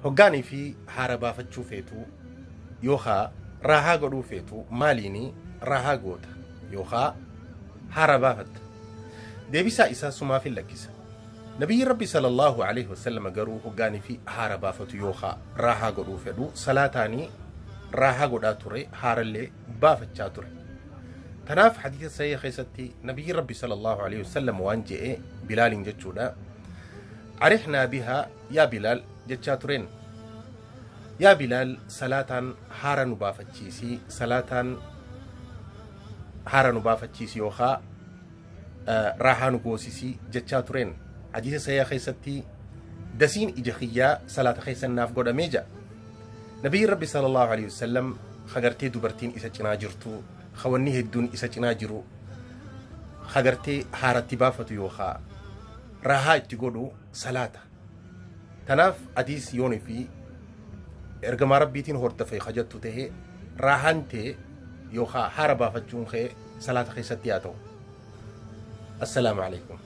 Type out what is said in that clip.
Hoggaanii fi haara baafachuu feetu yookaa raahaa godhuu feetu maaliini raahaa goota yookaa haara baafatta? Deebisaa isaa sumaafin lakkisa. Nabiyyiin Rabbi sallallahu aleyhi wasallam garuu hoggaanii fi haara baafatu yookaa raahaa godhuu fedhu salaataanii raahaa godhaa ture haarallee baafachaa ture. Tanaaf hadiisa sahiha keessatti Nabiyyiin Rabbi sallallahu aleyhi wasallam waan je'e Bilaaliin jechuudha. Arihnaa bihaa yaa Bilaal jechaa tureen. Yaa Bilaal salaataan haara nu baafachiisi, salaataan haara nu baafachiisi yookaa raahaa nu goosisi jechaa tureen. Hadiisa sahiha keessatti dasiin ija kiyyaa salaata keessan naaf godhamee ja'a. Nabiyyiin Rabbi sallallahu alaihi wasallam hagartee dubartiin isa cinaa jirtu, hawanni hedduun isa cinaa jiru, hagartee haaratti baafatu yookaa raahaa itti godhu salaata. Tanaaf atiis yoonii fi ergamaa Rabbiitiin hordofe ka jettu ta'e raahaan tee yookaa haara baafachuun kee salaata keessatti haa ta'u. Assalaamu alaikum.